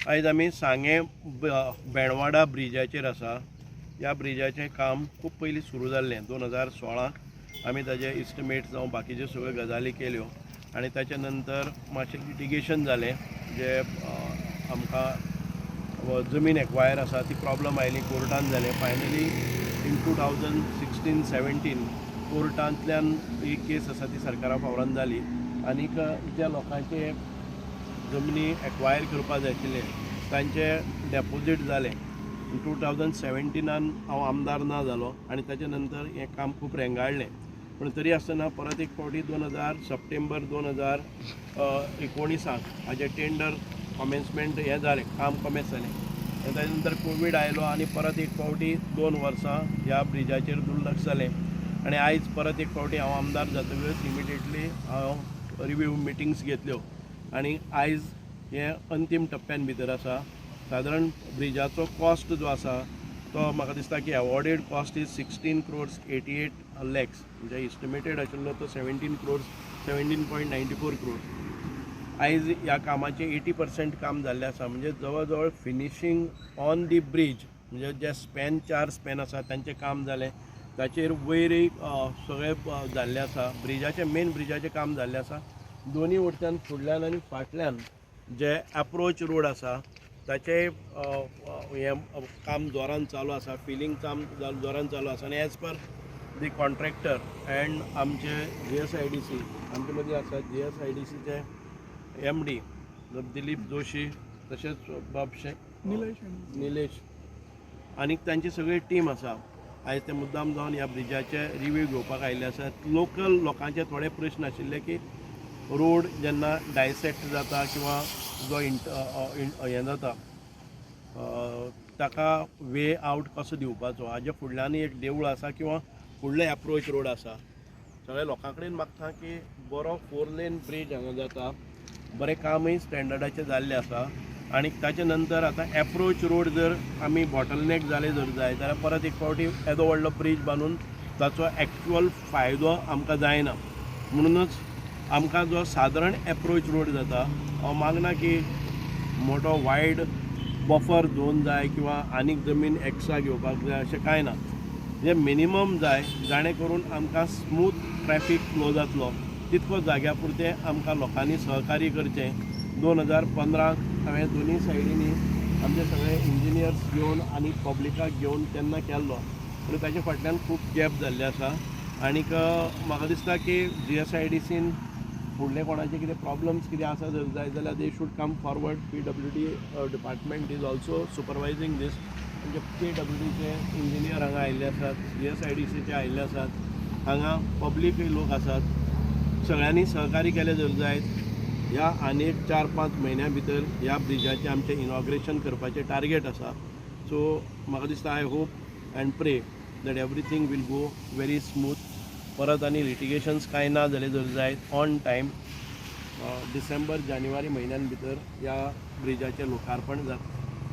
आयज आमी सांगें बेणवाडा ब्रिजाचेर आसा. ह्या ब्रिजाचें काम खूब पयलीं सुरू जाल्लें. 2016 आमी ताजे इस्टिमेट जावं बाकीच्यो सगळ्यो गजाली केल्यो आनी ताच्या नंतर मातशें लिटिगेशन जालें, जे आमकां जमीन एक्वायर आसा ती प्रॉब्लम आयली, कोर्टान जालें. फायनली इन 2016-17 कोर्टांतल्यान ही केस आसा ती सरकारा फावरान जाली आनीक ज्या लोकांचे जमनी एक्वायर करपा जाय आशिल्ले तांचे डेपोजीट जालें. 2017 हांव आमदार ना जालो आनी ताच्या नंतर हें काम खूब रेंगाळ्ळें. पूण तरी आसतना परत एक फावटी 2000 सप्टेंबर 2019 हाजें टेंडर कॉमेन्समेंट हें जालें, काम कॉमेन्स जालें. आनी ताच्या नंतर कोवीड आयलो आनी परत एक फावटी 2 वर्सां ह्या ब्रिजाचेर दुर्लक्ष जालें. आनी आयज परत एक फावटी हांव आमदार जातकच इमिडिएटली हांव रिव्यू मिटिंग्स घेतल्यो आनी आयज हें अंतीम टप्प्यान भितर आसा. सादारण ब्रिजाचो कॉस्ट जो आसा तो म्हाका दिसता की awarded cost is 16 crores 88 lakhs, म्हणजे इस्टिमेटेड आशिल्लो तो 17 crores 17.94 crores. आयज ह्या कामाचें 80% काम जाल्लें आसा, म्हणजे जवळ जवळ फिनिशींग ऑन the bridge, म्हणजे जे स्पॅन 4 स्पॅन आसा तांचें काम जालें, ताचेर वयरय सगळें जाल्लें आसा. ब्रिजाचें मेन ब्रिजाचें काम जाल्लें आसा. दोनी वटच्यान फुडल्यान आनी फाटल्यान जे एप्रोच रोड आसा ताचें हें काम जोरान चालू आसा, फिलींग काम जोरान चालू आसा. आनी as per the contractor and आमचे GSIDC आमचे मदीं आसा GSIDCचे MD Dilip Joshi, तशेंच बाब निलेश आनी तांची सगळी टीम आसा. आयज ते मुद्दाम जावन ह्या ब्रिजाचे रिव्यू घेवपाक आयिल्ले आसात. लोकल लोकांचे थोडे प्रश्न आशिल्ले की रोड जेन्ना डायसेक्ट जाता किंवा जो हें जाता ताका वे आवट कसो दिवपाचो. हाज्या फुडल्यानूय एक देवूळ आसा किंवा फुडले एप्रोच रोड आसा. सगळ्या लोकां कडेन मागता की बरो 4 लेन ब्रीज हांगा जाता, बरें कामूय स्टँडर्डाचें जाल्लें आसा. आनी ताच्या नंतर आतां एप्रोच रोड जर आमी बॉटलनेक जाले जर जाय जाल्यार परत एक फावटी येदो व्हडलो ब्रीज बांदून ताचो एक्चुअल फायदो आमकां जायना. म्हणूनच आमकां जो सादारण एप्रोच रोड जाता, हांव मागना की मोटो वायड बफर झोन जाय किंवा आनीक जमीन एक्स्ट्रा घेवपाक जाय अशें कांय ना, जे मिनिमम जाय जाणें करून आमकां स्मूथ ट्रॅफीक फ्लो जातलो तितको जाग्या पुरतें आमकां लोकांनी सहकार्य करचें. 2015 हांवें दोनी सायडींनी आमचे सगळे इंजिनियर्स घेवन आनी पब्लिकाक घेवन तेन्ना केल्लो, पूण ताचे फाटल्यान खूब गॅप जाल्ले आसा. आनीक म्हाका दिसता की GSIDCन फुडले कोणाचे कितें प्रॉब्लम्स कितें आसा जर जाय जाल्यार they should come forward. PWD department is also supervising this. म्हणजे PWDचे इंजिनियर हांगा आयिल्ले आसात, GSIDCचे आयिल्ले आसात, हांगा पब्लिकूय लोक आसात. सगळ्यांनी सहकार्य केलें जर जायत ह्या आनी 4-5 म्हयन्यां भितर ह्या ब्रिजाचें आमचें इनॉग्रेशन करपाचें टार्गेट आसा. सो म्हाका दिसता I hope and pray that everything will go very smooth. परत आनी लिटिगेशन्स कांय ना जालें जर जायत ऑन टायम डिसेंबर जानेवारी म्हयन्यान भितर ह्या ब्रिजाचें लोकार्पण जातलें.